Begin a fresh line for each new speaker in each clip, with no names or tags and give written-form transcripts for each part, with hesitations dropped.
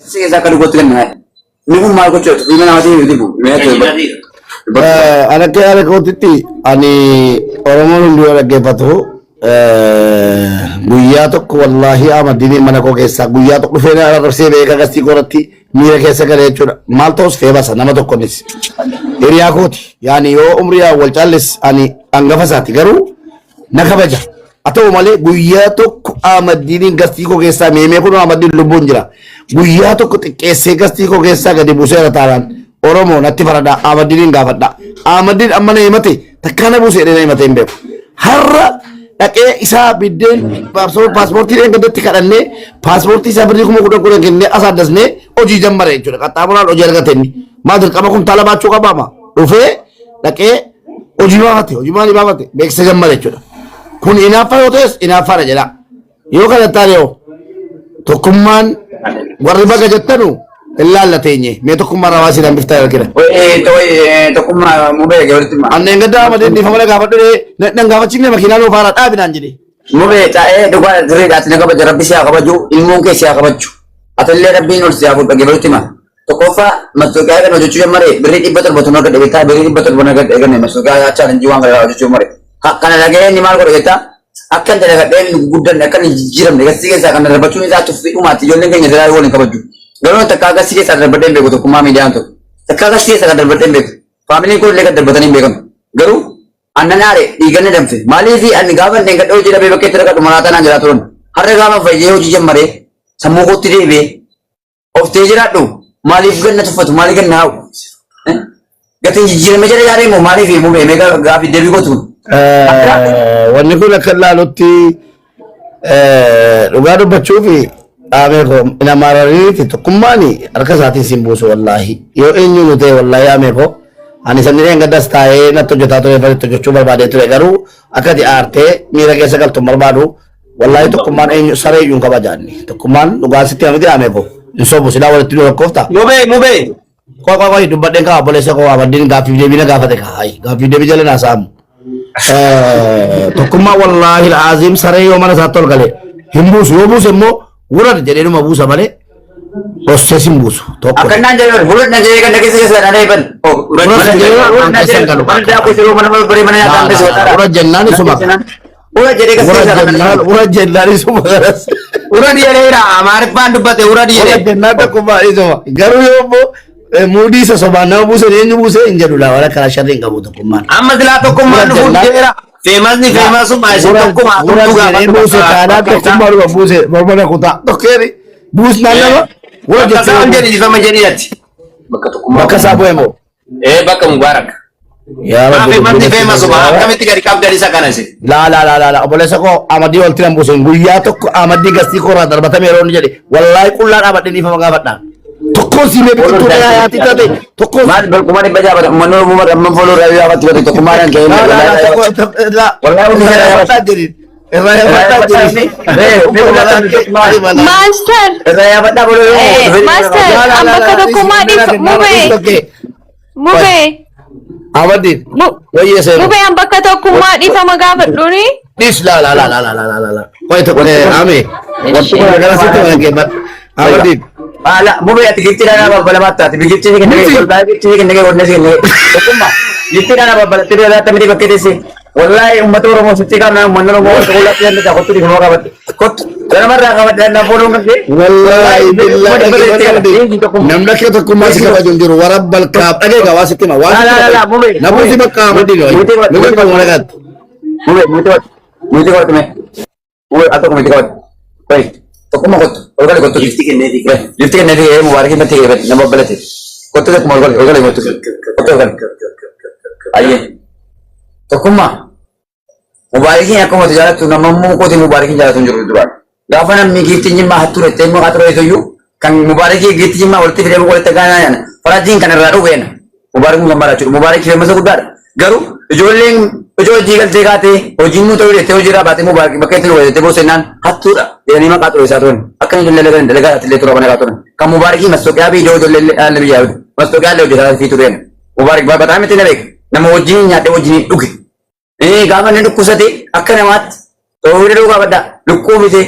Si keessa akka dubbatu kenna. Inni kun maal gochuu ilma namaatiin hin dibu.
Ani akka yaada kootitti ani Oromoon hundi yoo dhaggeeffatu guyyaa tokko wallaahi Ahmadiin mana koo keessaa guyyaa tokko dhufee na arrabsee beeka gastii koratti miira keessa galee jechuudha. Maal ta'us feebasa nama tokkonis. Hiriyaa kooti yaani yoo umrii wal caalles ani hangafa isaati garuu na kabaja. Haa ta'u malee guyyaa tokko Ahmadiin gastii koo keessaa meemee kun Ahmadiin lubbuun jira. Guyyaa tokko xiqqeessee gastii koo keessaa gadi buuseera taanaan Oromoo natti faradhaa Ahmadiin gaafadha. Ahmadiin amma na himate takkaa na buusee na himate hin beeku. Har'a dhaqee isaa biddeen paaspoortii dheengaddatti kadhannee paaspoortii isaa birrii 10,000 kennee as addasnee hojii jammare jechuudha. Qaxxaamuraan hojii argate inni. Maal dirqama kumtaala baachuu qabaama. Dhufee dhaqee hojii baafate hojii maalii baafate beeksisa jammare jechuudha. Kun inaaffaa yoo ta'es inaaffaadha jedha. Yoo kana taane hoo tokkummaan warri baga jettanu hin laallateenye mee tokkummaa rawaa siin hambiftaa argina.
Tokkummaa mubee walitti himaa.
Anneen gaddaa amadeen dhiifama na gaafadhu dhee nan gaafachiifne makiinaan ofaara dhaabinaan jedhe.
Mubee taa'ee dhugaa sirriidhaati na kabaja rabbi si haa kabaju ilmoon kee si haa kabaju. Atillee rabbiin ol si haa fuudhu walitti himaa. Tokkoffaa mastooqiyaa kan hojjechuu jammare birrii 700 tun argadhe beektaa birrii 700 argadhe eegame mastooqiyaa chaalenjii waan garaa hojjechuu mare. Kana dhaga'ee inni maal godhe beektaa akka hin dalagadhee inni guguddanne akka hin jijjiiramne gasii keessaa kan darbachuun isaa tuffii dhumaatti ijoolleen keenya silaa waliin kabaju. Garuu takkaa gasii keessaa darbadhee hin beeku tokkummaa miidiyaan tokko. Takkaa gasii keessaa kan darbadhee hin beeku. Faamiliin kun illee kan darbatanii hin beekamu. Garuu annan aare dhiiganna danfe. Maaliif ani gaafa hin dheegadhee hojii dhabee bakka itti dhaqadhu maraataa naan jedhaa turan. Har'a gaafa fayyee hojii jammaree sammuu kootti deebi'ee of ta'ee jiraadhu maaliif ganna tuffatu maaliif ganna haa'u gatiin jijjiirame jala yaadee immoo maaliif himuu beemee gaafii deebii gootu kun.
Wanni kun akka ilaalutti dhugaa dubbachuuf dhaabee koo nama arariiti tokkummaan harka isaatiin siin buusu wallaahi yoo eenyu nu ta'e wallaahi dhaabee koo ani sanni dheengaddas taa'ee natti hojjetaa ture faritti hojjechuu barbaadee ture garuu akka ati aartee miira keessa galtu hin barbaadu. Wallaahi tokkummaan eenyu saree iyyuu hin kabajaanni. Tokkummaan dhugaa sitti hamiti ame ko. Hin sobu silaa walitti nu lakkoofta.
Mubee mubee.
Qoy qoy qoy dubbadheen kaa obboleessa koo abaddiin gaaffiif deebii na gaafate kaa. Hayi gaaffiif deebii jala naa saamu. Tokkummaa wallaahi alaaziim saree yoo mana isaatti ol gale hin buusu yoo buuse immoo wurad jedhee numa buusa malee dhossees hin buusu tokko.
Akka naan jedhan hulat na jedhee ganda keessa keessa dhaan eeban.
Hulat jedhee an keessa hin galu.
Mana daakuu shiroo mana barbaree mana nyaataa hambise wataadha.
Hulat jennaan isuma.
Hulat jedhee
Hulat
keessa keessa
jennaan hulat jennaan isuma garas.
Urad jedheera Amaariffaan dubbate urad
Hulat
jedhe.
jennaan tokkummaa isuma. Garuu yoo immoo muudii isa sobaan nama buuse eenyu buuse hin jedhu laa wala karaa sharri hin qabu tokkummaan.
Amma silaa tokkummaan
Urad
dhufuuf
jennaan
jedheera. Feemasni feemasuma isin tokkuma
Hulat
tumtuu
jedhee buuse taanaan
gaafatu.
tokkummaa dhuma buuse morma na kutaa. Tokkeeri buusnaan nama hulat
Bakka
jettee
isaa
buuse.
jedhi ifama jedhi ati.
Bakka tokkummaa.
Bakka isaa bu'e moo?
Ee bakka Mubaarak.
Yaa
Maa
Rabbi
feemasni
dubbiin
feemasuma akkamitti gadi qabdan isa kana isin.
Laa laa laa laa laa obboleessa koo amadii olti nan buusin guyyaa tokko amadii gastii koo irraa darbatame yeroo inni jedhe wallaahi qullaa dhaabadhee dhiifama gaafadha. Tokkoon siimee biqiltuu dhayaa yaatii taate tokkoon.
Maal balkuma 600 uummanni Oromoo amma fooloo irraa yaafatti bate tokkummaa dhaan ka'ee.
Laa laa laa tokko laa
Wallaahi hundi
irraa
isaa
yaafadhaa jedhin irraa yaafadhaa jedhin.
Master,
Irraa yaafadhaa boloo
master, an bakka tokkummaa dhiif mubee, mubee,
Amadiin wayyee seenu.
mubee an bakka tokkummaa dhiifama gaafadhuuni.
Dhis laa laa laa laa laa laa laa laa. Qoy tokko ame. Gara sitti waan geeffadha. Amadiin.
Ala mubee ati giftii dhaan babbalamaatti ati giftii kennee wallaahi giftii kennee wanne kennee tokkummaa giftii dhaan babbalattee dhaan miti bakkee teessee wallaahi uummata Oromoo sitti qabna uummanni Oromoo wanta qullaatti danda'e kottu dhiifama qabadde kottu ganamarraa qabadde na fooluun kan kee
Wallaahi billaahi namni akka tokkummaa si kabaju hin jiru warabbal kaab dhagee gaa waa sitti hima waa sitti hima namooti bakka amadii wayi nuti qabu nagaatti.
Mubee muti qabadde muti qabadde mee mubee al tokko muti qabadde qoyi tokkummaa kottu ol gale kottu giftii kenneefi giftii kenneefi mubaarakii natti eebate nama babbalate kottu tokkuma ol gale ol gale kottu kottu ol gale ayyee tokkummaa Mubaarikiin akkuma ati jaalattu nama immoo kooti mubaarikiin jaalatu hin jiru duraan. Gaafa namni giiftiin jimmaa hattuu jettee immoo haa ture iyyuu kan mubaarikii giiftii jimmaa walitti fidee walitti gaanaa yaana. Farajjiin kan irraa dhufe yana. Mubaarikiin kan maraachudha. Mubaarikii feemasa guddaadha. Garuu ijoolleen ijoo hojii galtee kaatee hojiin nuu ta'uu jettee hojii irraa baatee mubaarikii bakka itti dhufe jettee boosennaan hattuudha jedhanii maqaa xureessaa turan. Akka inni dalagaa dalagaa illee tura mana turan. Kan mubaarikii mastooqiyaa fi ijoo ijoollee illee biyyaa mastooqiyaa illee hojjetaa fi tureen. Mubaarik baay'ee miti na beeka. Nama wajjin nyaadhee wajjin dhuge. Gaafa inni dhukkubsate akka namaatti xoorii dhugaa baddaa lukkuu bitee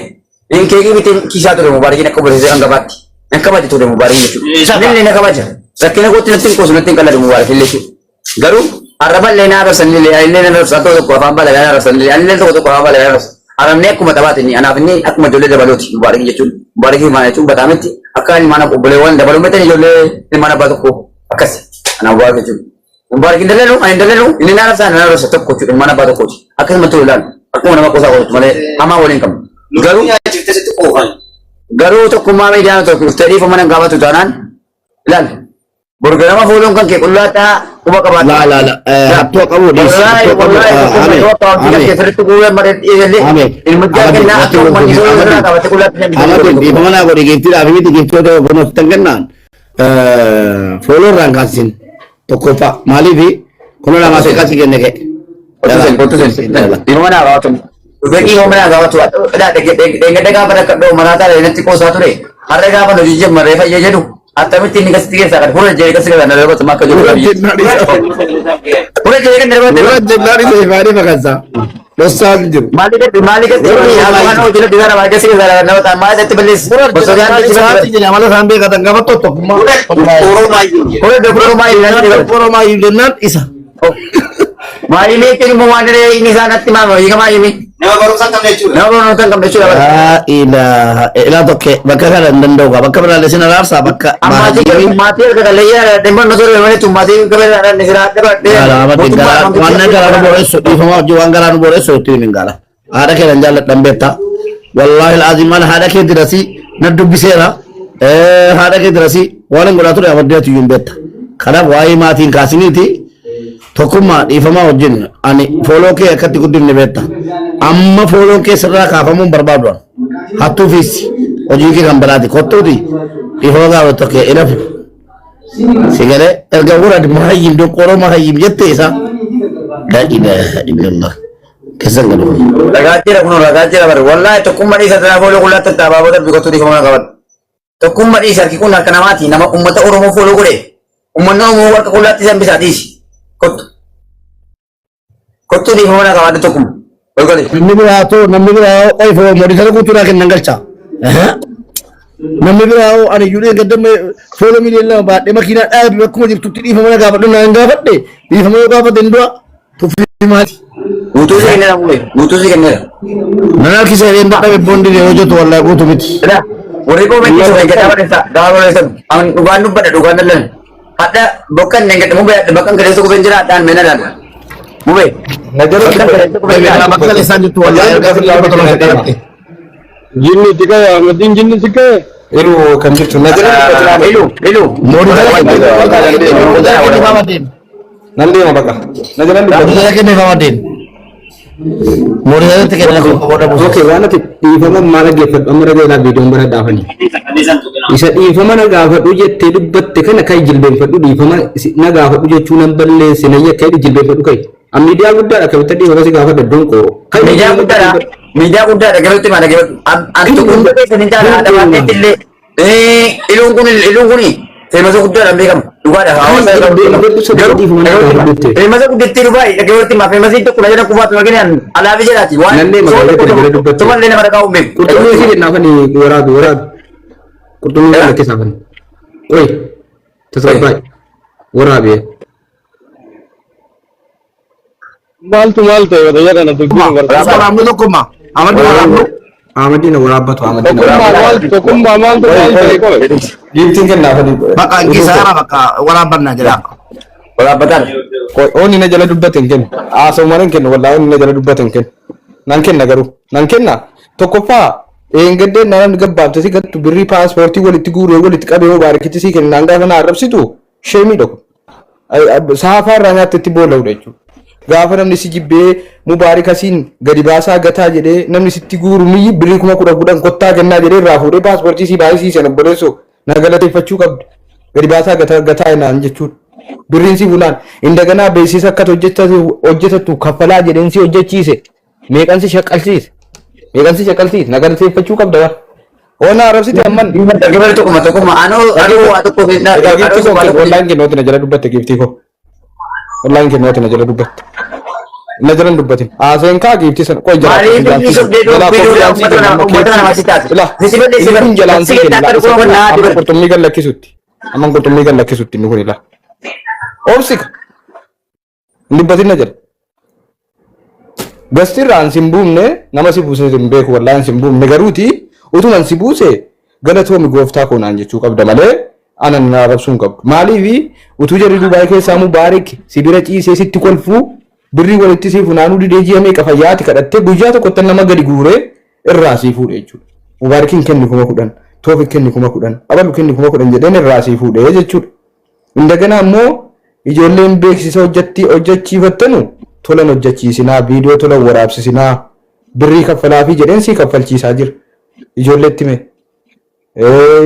keekii bitee kiisaa ture mubaarakiin akka obboleessa hangafaatti. Nan kabaja ture Mubaarak jechuudha. Inni na kabaja. Rakkina kootti natti hin qoosu, natti hin qalladu Mubaarak illee jechuudha. Garuu arraba illee na arrabsan illee, illee na arrabsan, tokko tokko afaan balagaa na arrabsan illee, illee tokko tokko afaan balagaa na arrabsan. Arrabni akkuma taphaati inni, anaaf inni akkuma ijoollee dabalooti Mubaarak jechuun. Mubaarak maal jechuun bataamitti akka ilmaan obboleewwan dabaluu miti, ijoollee ilmaan abbaa tokko akkas anaaf Mubaarak jechuun. Mubaarak hin dallanu, ani hin dallanu, inni na arrabsa, na arrabsa tokko jechuudha, ilmaan abbaa tokkooti. Akkasumatti wal ilaalu. Akkuma nama qosaa qoosatu malee hamaa waliin qabnu. Garuu
Nyaachiftee sitti qoofan.
Garuu tokkummaa miidiyaan tokko dhuftee dhiifama nan gaafatu taanaan, ilaali. Borgarama fuuluun kan kee qullaa ta'a, quba qabaata.
Laa laa laa hattuu qabu dhiisi, hattuu qabu. Ame ame ame
Ilmujjaa kennaa akka uummanni fuuluu irraa qabate qullaatti nan
Amadin, dhiifama naa godhi. Giiftiidhaaf miti, giiftoota kunuunsi tan kennaan fooloo irraan kaasisin tokkoffaa maaliifi kuma lamaa fi kasi kenne ka'e.
Kottu sen, dhiifama naa gaafatu. Dhufee dhiifama naa gaafatu. Dheengadda gaafa rakkadhoo maraataa natti qoosaa ture. Har'a gaafa hojii jammarree fayyee jedhu, akkamitti inni gasitti keessaa kan fura jedhee gasitti keessaa na darbatu akka jiru. Fura jedhee kan darbatu.
Dura jennaan isa ifaanii fakkaata. Dhossaan jiru.
Maali gadi, maali gadi, waan hojii dhala namaa gasi keessaa nama ta'a, maali itti balleessi. Osoo gaanti ci
Isaatti jedhe amala isaan beekatan gaafa tokkummaa.
Oromaayyuu.
Fura doktoroo maali natti darbatu.
Oromaayyuu jennaan isa.
Maali meetiin immoo waan diree inni isaan natti maama hiika maali mi.
Nama barumsa hin qabne jechuudha.
Nama barnoota hin qabne jechuudha.
Laa ilaaha ilaa tokke bakka kana hin danda'u gaa, bakka biraallee sin araarsaa bakka
Ammaatii maatii erga qalleeyyaa dhimma nu ture malee maatii qabee dhaan siraa dabadhee.
Waan garaa nu boreessu, dhiifama hojii, waan garaa nu boreessu itti himin gaala. Haadha kee nan jaalladhan beektaa. Wallaahi alaaziim, ana haadha kee dirasii na dubbiseera. Haadha kee dirasii waan hin godhaa ture abaddee ati iyyuu hin beekta. Kanaaf waa'ee maatiin kaasiniiti, tokkummaa dhiifamaa wajjin ani fooloo kee akkatti guddifne beekta. Amma fooloon kee sirraa kaafamuun barbaadu ani. Hattuufis hojii kee kan biraati, kottuuti dhiifama gaafatu kee inafu. Sigalee erga wurad mahayyim doqoroo mahayyim jette isa. La ilaha illallah. Keessan galu.
Ragaa jira kun, ragaa jira bara. Wallaahi tokkummaa dhiisa tanaa fooloo qullaa tattaabaa booda biqiltuu dhiifama qabatu. Tokkummaa dhiisa, harki kun harka namaati, nama uummata Oromoo fooloo godhe. Uummanni Oromoo harka qullaatti isaan bisaa dhiisi. Kottu. Kottu, dhiifama na qabaadhu tokkuma. Golgole.
Namni biraa too, namni biraa qoy moditara guutuu naa kennan galcha. Namni biraa hoo, ani iyyuu gaddamme fooloo 2 miliyoona baadhee makiinaa dhaabe, bakkuma jirtutti dhiifama na gaafadhu naan gaafadhe, dhiifama yoo gaafate hin du'a tuffii maali.
Guutuu si kenneera mube. Guutuu si kenneera.
Nan harkisa jedheen dadhabe, boondii yeroo hojjetu wallaahi guutuu miti.
Jedha. Warri koomentii sun eeggataa barreessa. Gaafa barreessan. An dhugaan dubbadha, dhugaan dallan. Hadha bokkan eeggadha mube, hadha bakkan galeessa kufeen jira, hadhaan meena laala. Mube. Bakkan galeessa kufeen jira.
Bakka isaan jirtu wallaahi ergaa fi 700 dhalatte.
Jinni itti ka'e, Ahmadiin jinni si ka'e.
Ilu kan jirtu na jala dubbatu.
Ilu, ilu.
Moditara kennifama deem.
Nan deema bakka. Na jala dubbatu.
Moditara kennifama deem. Moditara kenna booda buusa.
Okay, waan ati dhiifama maal dhaggeeffadhu amma dhagee viidiyoon bara dhaafani. Isa dhiifama na gaafadhu jettee dubbatte kana kai jilbeenfadhu, dhiifama na gaafadhu jechuu nan balleesse nan yakka jedhi, jilbeenfadhu kai. Amma miidiyaa guddaadha akkamitti dhiifama si gaafadha iddoon qooro. Kai.
Miidiyaa guddaadha. Miidiyaa guddaadha galuutti maal dhaggeeffadhu. An tokko keessa ni taala haadha baatteetti illee. Iluun kun, iluun kun feemasa guddaadhaan beekama. Dhugaadha. Hawaasa irraa beekama. Garuu feemasa guddattii dhugaa dhaggeeffatti maa feemasii tokko na jedhan kufaatu makinaan alaafi jedhaati. Waan
Nallee magaalaa kana jala dubbatte.
Tumallee nama dhaqaa hin beeku.
Qurxummii si kennaafani, waraabi waraabi. Qurxummii kana keessaafani. Oi tasgabbaa'e waraabi.
Maaltu maal ta'e wata kana dubbiin barbaada.
Waraabnu tokkummaa. Amaddi waraabnu.
Ahmadiin waraabbatu, Ahmadiin.
Tokkummaa maal, tokkummaa maaltu maal ta'e qobe.
Giiftiin kennaafani.
Bakka angisaara bakka waraabbannaa jedha.
Waraabbataan.
Oonni na jala dubbate hin kennu. Haasawuma hin kennu, wallaahi oonni na jala dubbate hin kennu. Nan kenna garuu. Nan kenna. Tokkoffaa, eengaddeen namni gabbaabte si gattu birrii paaspoortii walitti guuree walitti qabee mubaarakitti sii kennu naan gaafa na arrabsitu sheemii dhoko. Saafaa irraa nyaatte itti boola'udha jechuudha. Gaafa namni si jibbee mubaarik asiin gadi baasaa gataa jedhee namni sitti guuru miyyi birrii 10,000 kottaa kennaa jedhee irraa fuudhee paaspoortii si baay'isiisan, obboleessoo na galateeffachuu qabdi. Gadi baasaa gataa gataa naan jechuudha. Birriin si fuudhaan indaganaa beeksisa akka hojjetattu kaffalaa jedheen si hojjechiise, meeqan si shaqqalsiise, meeqan si shaqqalsiise, na galateeffachuu qabda bara. Oona arrabsite amman.
Dhaggeeffatu tokkuma tokkuma anoo anoo waa tokko
Egaa giiftii koo wallaan kennooti na jala dubbatte, giiftii koo. Wallaan kennooti na jala dubbatte. Na jalan dubbatin. Haaseen kaa giiftii sana qoy jalaa
Maaliif inni sobdee
jalaa
dubbii
konfidaansii
uummata
kenna
nama uummata nama si taate.
Ila
Si balleessi
inni
bara.
kun jalaan
Si
si kenna.
akka dhuguma naa
Amma
dibata.
qurxummii gad lakkisutti. Amma qurxummii gad lakkisutti inni kun ila. Obsika. Hin dubbatin na jedha. Gastirraan sin buufne nama si buuse hin beeku wallaahi sin buufne garuuti utuman si buuse galatoomi gooftaa koo naan jechuu qabda malee anan na arrabsuu hin qabdu. Maaliif utuu jarri Dubaay keessaa Mubaarik si bira ciisee sitti kolfuu birrii walitti sii funaanuu didee ji'a meeqa fayyaati kadhattee guyyaa tokkotti nama gadi guuree irraa sii fuudhe jechuudha. Mubaarikiin kenni 10,000, Toofik kenni 10,000, Abalu kenni 10,000 jedheen irraa sii fuudhe jechuudha. Indagana ammoo ijoolleen beeksisa hojjetti hojjechiifattanu tolan hojjechiisinaa, viidiyoo tolan waraabsisinaa, birrii kaffalaafii jedheen sii kaffalchiisaa jira. Ijoolleetti mee.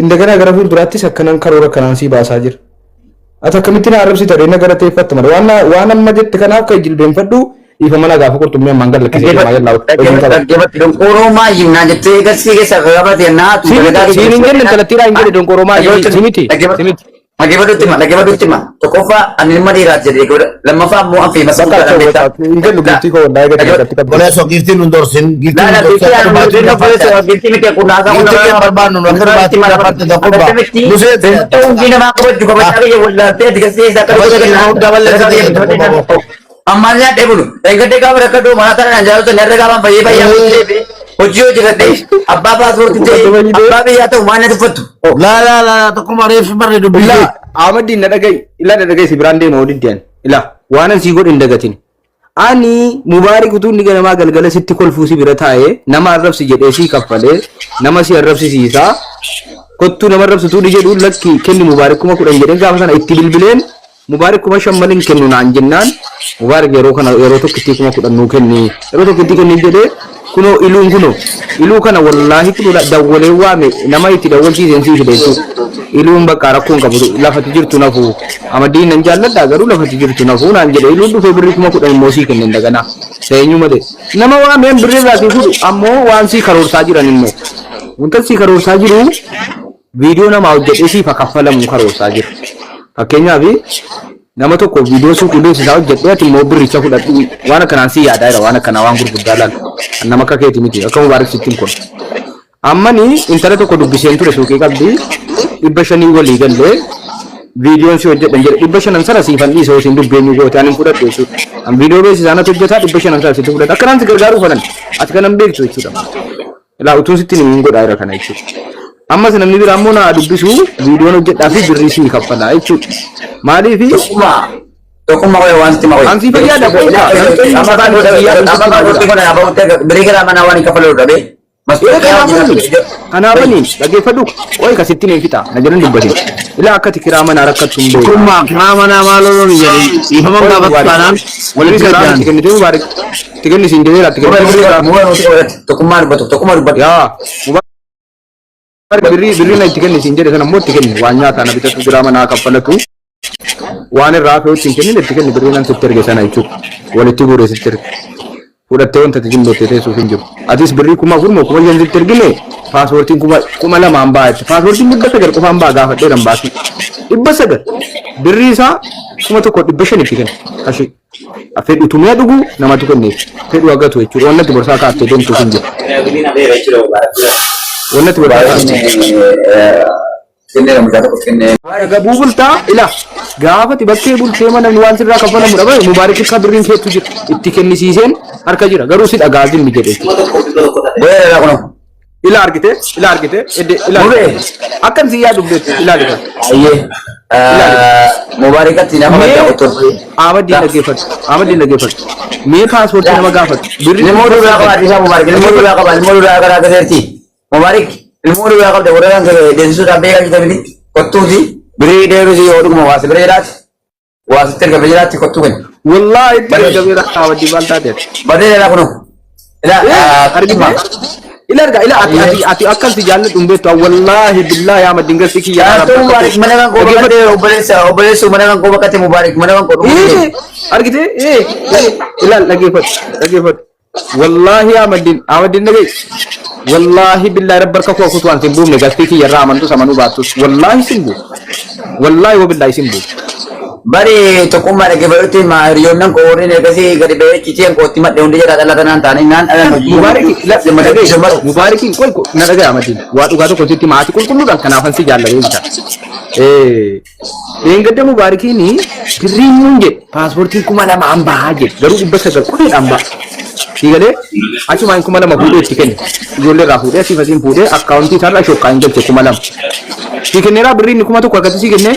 Indagana gara fuulduraattis akkanan karoora akkanaan sii baasaa jira. Ati akkamitti na arrabsita reena galateeffatta malee waan waan amma jette kanaaf kan jilbeenfadhu dhiifama na gaafa qurxummii ammaan gad lakkisee deemaa jallaa hojiin qaba.
Dhaggeeffadhu donqooroo maayyim naan jettee garsii keessa qabate naatu.
Siin hin jenne intalattiidhaa hin jedhe donqooroo maayyim si miti si miti.
Dhaggeeffadhutti hima dhaggeeffadhutti hima tokkoffaa ani ilma dhiiraati jedhee godha lammaffaa immoo an feemas
Bakka hin jennu giiftii koo wallahi gadi gadi qabdi.
Obboleessoo giiftiin nun dorsin giiftiin
La
nun
la
dorsin akka dhumaatiin
giiftii
lafaatti.
giiftii miti kunnaasaa
Giiftii kee barbaannu nu akka dhumaatiin lafaatti tokkummaa. Nu seete.
Hundi namaa kabaju kabajaa biyya wallaaltee ati gasee isaa akka
Kabaja kee hunda balleessa ta'e tokkummaa.
Ammaan nyaadhee bulu. Eeggadee gaafa rakkadoo mana tana naan jaalatu nyaadhee gaafaan fayyee fayyaa hojii hojii hojjetadhee abbaa paaspoortii ta'e abbaa biyyaa ta'u maal na tuffattu.
Laa laa laa tokkummaa reeffi barre dubbii.
Ilaa Ahmadiin na dhaga'i ilaa na dhaga'i si biraan deema odiddiyan ilaa waan an sii godhe hin dagatin. Ani Mubaarik utuu inni ganamaa galgala sitti kolfuu si bira taa'ee nama arrabsi jedhee sii kaffalee nama si arrabsisiisaa kottuu nama arrabsituu ni jedhu lakki kenni Mubaarik 10,000 jedheen gaafa sana itti bilbileen Mubaarik 5,000 malee hin kennu naan jennaan Mubaarik yeroo kana yeroo tokkittii 10,000 nuu kenni yeroo tokkittii kenni jedhee kunoo iluun kunoo iluu kana wallaahi kunoo dawwalee waame nama itti dawwalchiiseen sii fide jechuudha. Iluun bakka rakkoo hin qabu lafati jirtu nafu amaddiin nan jaalladha garuu lafati jirtu nafu naan jedhe iluun dhufee birrii 10,000 immoo sii kenne daganaa seenyu malee nama waameen birrii irraa sii fudhu ammoo waan sii karoorsaa jiran immoo wanta sii karoorsaa jiru viidiyoo namaa hojjedhee siif haa kaffalamu karoorsaa jira. Fakkeenyaaf nama tokko viidiyoo suuqii beeksisaa hojjedhee ati immoo birricha fudhadhu waan akkanaan sii yaadaa jira waan akkanaa waan gurguddaa laal. Nama akka keeti miti akka mubaarik sitti hin kun. Ammani intala tokko dubbiseen ture suuqii qabdi 500 walii gallee viidiyoon si hojjedhan jedhe 500 sana siifan dhiisa osoo hin dubbeenyu goote ani hin fudhadhu jechuudha. An viidiyoo beeksisaa natti hojjetaa 500 sana sitti fudhadha. Akkanaan si gargaaruu falan ati kanan beektu jechuudha. Ilaa utuun sitti hin godhaa jira kana jechuudha. Ammas namni biraa immoo naa dubbisu viidiyoon hojjedhaa fi birrii sii kaffalaa jechuudha. Maaliif
Tokkummaa tokkummaa qoya waan sitti maqoy.
An sii fayyaada qoya.
Amma paaspoortii kana abbaa birrii gara manaa waan hin kaffalu dhabee.
Kanaafani dhaggeeffadhu qoy kasitti hin fixa na jedhan dubbatin. Ilaa akka ati kiraa manaa rakkattu hin beeku.
Tokkummaa kiraa manaa maaloo nuun jedhin dhiifama gaafatu taanaan walitti gaddaan.
Itti kennitee mubaarik itti kenni siin jedheera itti kennitee.
Tokkummaa dubbatu tokkummaa dubbatu.
Yaa mubaarik birrii birrii na itti kenni siin jedhe sana immoo itti kenni waan nyaataa na bitatu kiraa manaa kaffalatu waan irraa hafe itti hin kennin itti kenni birrii nan sitti erge sana jechuudha walitti guuree sitti erge. Fudhattee wanta ati jimbottee teessuuf hin jiru. Atis birrii 4,000 moo 5,000 sitti ergine paaspoortiin 2,000 ba'a jechuudha. Paaspoortiin 900 qofaan ba'a gaafadheera hin baasii. 900 birrii isaa 1,500 itti kenna. Kashii. Fedhu tumee dhugu namatu kenneef. Fedhu agatu jechuudha. Wannatti borsaa kaaftee deemtuuf hin jiru. Wannatti borsaa kaaftee.
Kennee mucaa tokko kennee.
Gabuu bultaa ila gaafati bakkee bultee mana waan sirraa kaffalamu dhabe mubaarik akka birriin keettu jira itti kennisiiseen harka jira garuu si dhagaa zimmi jedhe
Boyeera kunoo.
ila argite ila argite edde ila
Mubee.
akkan si yaadu beektu ila argite
Ayyee. Mubaarikatti nama
Mee
badda otoo.
Ahmadiin dhaggeeffadhu Ahmadiin dhaggeeffadhu mee paaspoortii nama gaafatu birrii
Ilmoo duraa qaba Adiisaa Mubaarik ilmoo duraa qaba ilmoo duraa karaa gazeerti. Mubaarik ilmoo duraa qabda warra kan deessisuudhaan beekaa jirta miti kottuuti birrii deebisu yoo dhuguma waasi bira jiraati waasitti erga jiraatti kottuu kenna.
Wallaahi itti ergameera Ahmadiin maal taate
Badee dhala kunoo. Ilaa
argite ila arga ila ati ati ati akkan si jaalladhu hin beektu wallaahi billaahi Ahmadiin garsi kiyya
Yaattuu Mubaarik mana kan koo bakkate obboleessa obboleessu mana kan koo bakkate Mubaarik mana kan koo dhuguu.
Argite ilaal dhaggeeffadhu dhaggeeffadhu Wallaahi Ahmadiin Ahmadiin dhaga'i wallaahi billaahi rabbi harka koo kutu waan sin buufne galtii kiyya irraa amantus amanuu baattus wallaahi sin buuf wallaahi wabillaahi sin buuf
Bari tokkummaa dhaggeeffadhutti hiriyoonnan koo warreen ergasii gadi ba'ee citeen kootti madde hundi jedhaa dhala tanaan taanee naan dhalan hojii.
Mubaaraki Mubaarakiin qoy na dhagaya madin waa dhugaa tokko sitti maatii qulqulluudhaan kanaafan si jaalladhee jira. Dheengadda Mubaarakiin birriin nuun jedhe paaspoortiin 2000 bahaa jedhe garuu 900 qoteedhaan baha. Siigalee achumaan 2000 fuudhee itti kenne ijoollee irraa fuudhee asii fasiin fuudhee akkaawuntii isaarraa shokkaa hin galche 2000. Sii kenneeraa birriin 1000 akkatti sii kennee.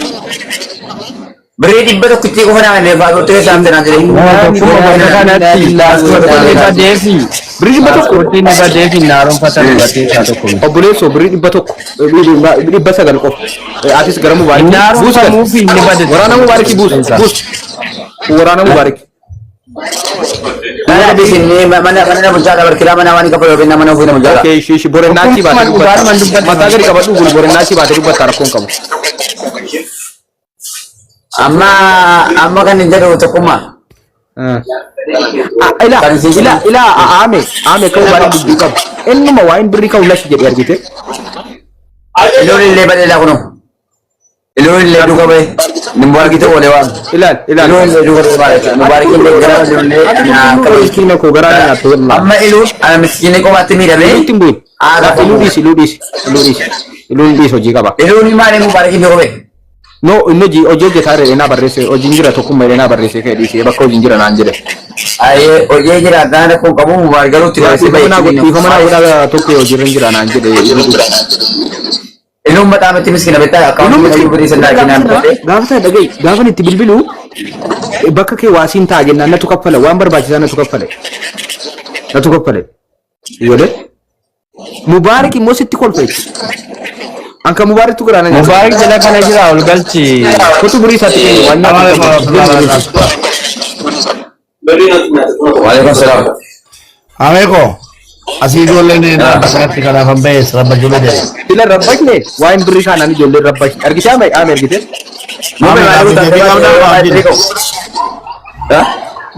Birrii 100tti qofa naa kennee paaspoortii keessaa hafte naan jedhe.
Tokkuma bakka kanatti paaspoortiin badeefi
Birrii 100.
Paaspoortiin badeefi naaroonfatan badeessaa tokko miti.
Obboleessoo birrii 100 900 qofa. Atis gara Mubaarakii buus gal.
Naaroonfamuufi inni bade.
Waraana Mubaarakii buus buus. Waraana Mubaarakii.
Mana bisinni mana mana bulchaa dabarkilaa mana waan kafalu yookiin mana ofii nama bulchaa.
Okay, ishii ishii borennaachii baate
Dhugumaan
dubbatta.
dubbata.
Mataa gadi qabadhu bulu borennaachii baate dubbatta rakkoon qabu.
Amma amma kan hin jedhu tokkummaa.
Ila
Kan isin
ila
jedhu.
ila aame aame ka'uu baay'ee dubbii qabu. Innuma waa'een birrii ka'u lashi jedhee argite.
Iluun illee badee laa kunoo. Iluun illee duuka ba'e. Mubaaraki ta'u olee waan.
Ilaal ilaal.
Iluun illee duuka ba'e maal jechuudha. Mubaaraki illee gara iluun illee akka ba'e.
Miskiina koo garaa na nyaatte wallahi.
Amma iluun ana miskiinni qofaatti miidhamee.
Iluutti hin bu'in.
Aadaa
Iluu dhiisi iluu dhiisi iluu dhiisi. Iluun dhiisi hojii qaba.
Iluun maali Mubaaraki duuka ba'e.
No inni hojii hojii hojjetaa irra naa barreesse hojiin jira tokkummaa irra naa barreesse ka'e dhiisee bakka hojiin jira naan jedhe.
Ayyee hojii jira adda rakkoo qabu Mubaaraki galuutti barreessee
Dhiifama naa
ba'e.
godhi dhiifama naa godhaa tokko hojiirra hin jira naan jedhe iluu dhiisi.
Iluun maxaa miti miskiina beektaa
Iluun
akkaawuntii
miskiina
birrii sannaa kennan godhee.
gaafa sana dhaga'i gaafa itti bilbilu bakka kee waasiin ta'a jennaan natu kaffala waan barbaachisaa natu kaffale natu kaffale ijoollee Mubaarak immoo sitti kolfa jechuudha. Anka Mubaaraktu garaa na nyaata.
Mubaarak jala kana jira ol galchi.
Kutu birii isaatti kennu waan nyaatu.
Waalaikum salaam.
Ameeko asii ijoolleen bakka kanatti kanaaf han ba'e rabba ijoollee jedhe.
Ila rabbashne waa'een birrii kanaan ijoolleen rabbashne argitee ame ame argitee.
Ame gaaffii deebii qabdaa na wajjin.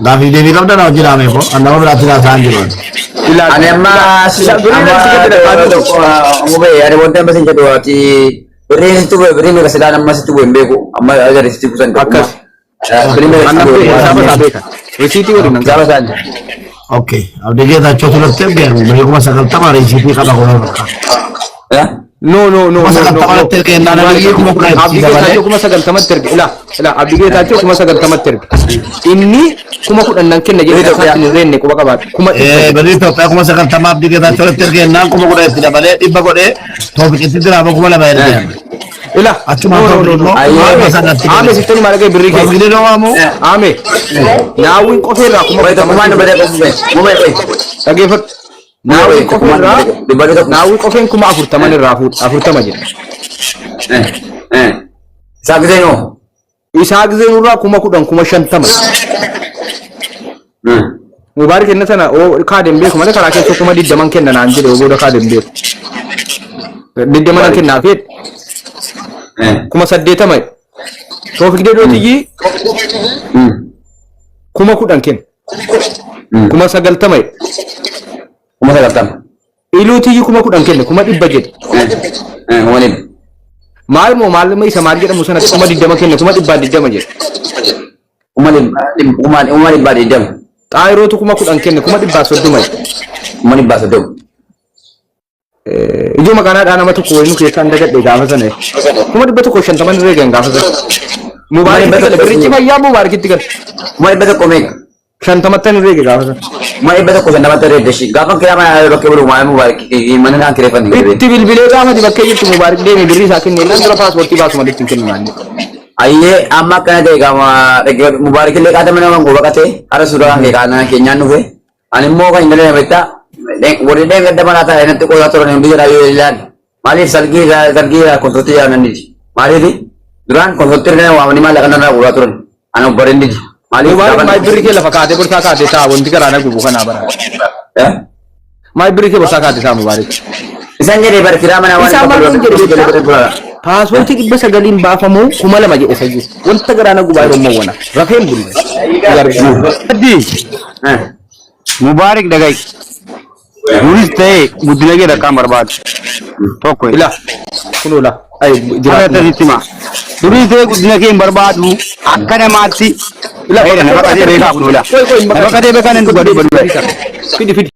Gaaffii deebii qabdaa na wajjin ameeko an nama biraatti haasa'an jiru.
Ila
Ani amma
birrii
amma
natti gadi
mubee ani wanta amma sin jedhu ati birriin sitti bu'e birriin meeqa silaan amma sitti bu'e hin beeku amma agarri sitti buusan
Akkas.
Birriin meeqa
Annan
sitti
beeku
bu'e
hisaaba isaa beeka. Risiitii waliin nan
hisaaba isaan
Okay. Abdii Geetaachoo turte beeku birrii 90,000 riisiitii qaba kun bakka.
No no no
Kuma
no no
sagaltamatti erge jennaan biyyi 10,000
Abdii
itti dabalee.
Geetaachoo 90,000tti erge ila ila Abdii Geetaachoo 90,000tti erge inni 10,000 nan kenna jedhe isaatti hin reenne quba qabaadhu 100,000.
Birrii Itoophiyaa 90,000 Abdii Geetaachoo irratti erge jennaan 10,000 itti dabalee 100 godhee toofiqitti diraama 2,000 erge.
Ila
Achumaan
no no no
toofiq
no
immoo
Ame
sanatti
ame sittani maal dhagaye birrii kee
Toofiqni dhoomamu
ame naawwiin qofeerraa kuma
Wayita kumaan
afurtamatti
dubbatee mubee mubee qoy
dhageeffadhu naawwiin qofeerraa
dubbadhu tokko
naawwii qofeen 40,000 irraa fuudha 40 jedha
isaa gisee noo
isaa gisee nurraa 10,000 50,000 Mubaarik kenna sana oo kaadeen beeku malee karaa keessa 20,000 kenna naan jedhe booda kaadeen beeku. 20 nan kennaa fi 80,000 jedhe. Toofiq Deedootiyyii 10,000 kenna. 90,000 jedhe.
90,000.
Iluutiyyii 10,000 kenne 100,000 jedhe.
100,000.
Maal moo maal isa maal jedhamu sanatti 20,000 kenne 120,000 jedhe.
120,000.
Xaayirootu 10,000 kenne 130,000 jedhe.
130,000.
Ijoo maqaanaadhaa nama tokko wayinu keessaan dagadhe gaafa sana. 150,000 irra eegan gaafa sana. Mubaarakitti gale birrichi fayyaa Mubaarakitti gale.
100,000 meeqa?
50 irra eege gaafa sana.
150tti irra eegde. Gaafa kiraa mana bakkee bulu maal Mubaarak mana naan kireeffanne gadi.
Itti bilbilee gaafati bakkee jirtu Mubaarak deeme birrii isaa kennee nan dura paaspoortii baasu malee ittiin kennu naan jedhe.
Ayyee amma akkana ta'e qaama Mubaarak illee qaata mana mangoo baqatee hara suuraa kee qaana keenyaan dhufe. Ani immoo kan hin dandeenye beektaa warri dheen gadda manaa taa'e natti qoosaa turan hundi jedhaa yoo ilaali. Maaliif salgii salgii konsoltii jedhaman niti. Maaliif duraan konsoltii irra waamanii maallaqa narraa guuraa turan. Ana obbareen niti. Maaliif
Mubaarak maal birrii kee lafa kaatee borsaa kaatee ta'a wanti garaa na gubu kanaa bara. Maal birrii kee borsaa kaatee ta'a Mubaarak.
Isaan jedhee bara kiraa manaa waan
Isaan maal kun jedhe beektaa? Paaspoortii 900n baafamuu 2000 jedhe sayyuu. Wanta garaa na gubaa yeroo mawwana. Rafeen bulle.
Addi Mubaarak dhaga'i. Nunis ta'e guddina kee rakkaan barbaadu. Tokko
Ila kunoo la.
Jiraatu sitti hima. Durii ta'ee guddina kee hin barbaadu akka namaatti. Nama qatee beekaa kun ola. Nama qatee beekaa nan dubbadhu.
Fidi fidi.